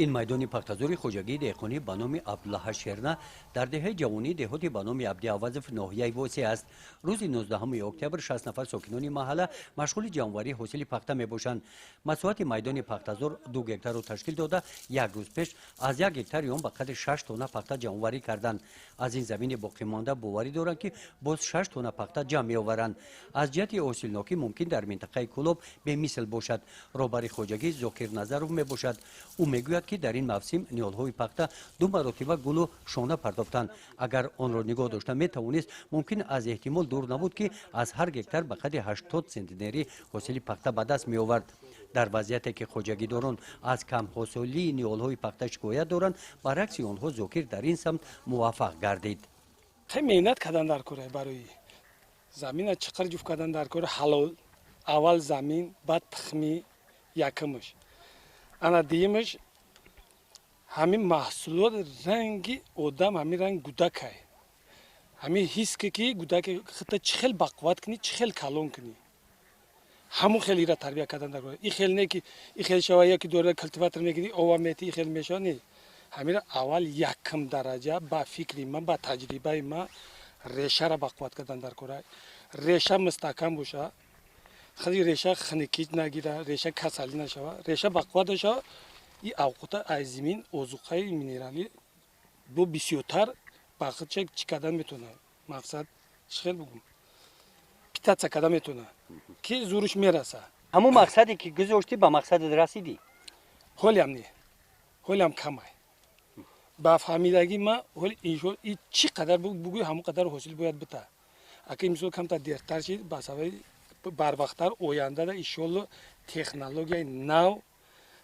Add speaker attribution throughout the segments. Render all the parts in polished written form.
Speaker 1: Ин майдони пахтазори хоҷагии деҳқонӣ ба номи Абдуллаҳа Шерна дар деҳаи ҷавонии деҳоти ба номи Абди Авазов ноҳияи Восеъ аст. Рӯзи 19 октябр 60 нафар сокинони маҳалла машғули ҷамъоварии ҳосили пахта мебошанд. Масоҳати майдони пахтазор 2 гектарро ташкил дода, як рӯз пеш аз 1 гектари он ба қадри 6 тонна пахта ҷамъоварӣ карданд. Аз ин замини боқимонда боварӣ доранд, ки боз 6 тонна пахта ҷамъ меоваранд. Аз ҷиҳати ҳосилнокӣ мумкин дар минтақаи Кӯлоб бемисл бошад. Роҳбари хоҷагӣ Зокир Назаров мебошад. Ӯ мегӯяд, ки дар ин мавсим ниҳолҳои пахта 2 маротиба гулу шона партофтанд. Агар онро нигоҳ дошта метавонист, мумкин аз эҳтимол дур набуд, ки аз ҳар гектар ба қадри 80 центнери ҳосили пахта ба даст меовард. Дар вазъияте ки хоҷагидорон аз камҳосилии ниҳолҳои пахта шикоят доранд, баръакси онҳо Зокир дар ин самт муваффақ гардид.
Speaker 2: Хеле меҳнат кардан дар кора, барои замина чиқир ҷуфт кардан дар кора, ҳалол аввал замин, баъд тухми якумаш, ана дуюмаш ҳамин маҳсулот ранги одам, ҳамин ранг гудакай, ҳамин ҳис ки гудаки хита чӣ хел бақувват кунӣ, чӣ хел калон кунӣ, ҳамун хел ира тарбия кардан дар кора. И хел не ки и хел шава, яки дора культиватор мегирӣ, ова мети, и хел мешава, не. Ҳамира аввал якум дараҷа ба фикри ман, ба таҷрибаи ман решара бақувват кардан дар кора. Реша мустаҳкам боша, худи реша хунукӣ нагира, реша касалӣ нашава, реша бақувват бошава, и авқота аз зимин озуқаи минералӣ бо бисёртар ба худша чӣ кардан метавонад, мақсад чӣ хел бугум, питаться кардан метавонад, ки зуруш мераса.
Speaker 1: Ҳамун мақсаде ки гузоштӣ, ба мақсадат расидӣ?
Speaker 2: Ҳолиам не, ҳолиам камай. Ба фаҳмидагӣ ман ҳоли иншо и чӣ қадар бугӯй, ҳамон қадар ҳосил бояд бита. Ака имсол камтар дертар шид, ба сабаби барвақттар ояндада иншолло технологияи нав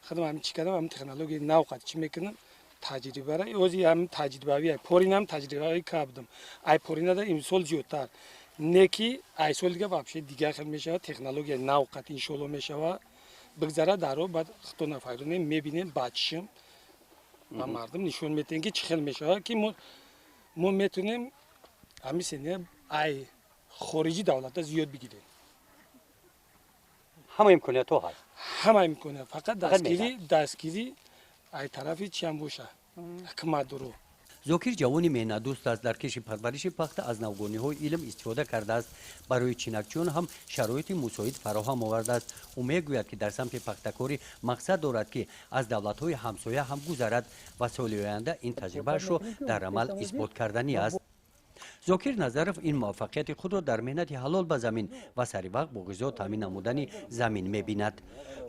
Speaker 2: худам ҳамин чӣ кардам, ҳамин технологияи нав қад чӣ мекунам, таҷрибара ози ҳамин таҷрибавӣ поринам таҷрибавӣ кардам. Ай поринада имсол зиёдтар не, ки ай сол дига вообще дигар хел мешавад, технологияи нав қад иншолло мешавад. Бигзара даро, баъд худто нафайронем, мебинем, ба чишм ба мардум нишон метиҳем, ки чӣ хел мешавад, ки мо метавонем ҳамин сеня ай хориҷи давлатда зиёд бигирем.
Speaker 1: Ҳама имкониятҳо ҳаст.
Speaker 2: Ҳама имконият, фақат дастгирӣ ай тарафи чиам боша, ҳукуматдоро.
Speaker 1: Зокир ҷавони меҳнатдӯст аст. Дар киши парвариши пахта аз навгониҳои илм истифода кардааст. Барои чинакчиён ҳам шароити мусоид фароҳам овардааст. Ӯ мегӯяд, ки дар самти пахтакорӣ мақсад дорад, ки аз давлатҳои ҳамсоя ҳам гузарад ва соли оянда ин таҷрибаашро дар амал исбот карданӣ аст. Зокир Назаров ин муваффақияти худро дар меҳнати ҳалол ба замин ва сари вақт бо ғизо таъмин намудани замин мебинад.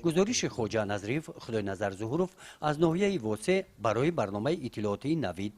Speaker 1: Гузориши Хоҷа Назриев, Худойназар Зуҳуров аз ноҳияи Восеъ барои барномаи иттилоотии Навид.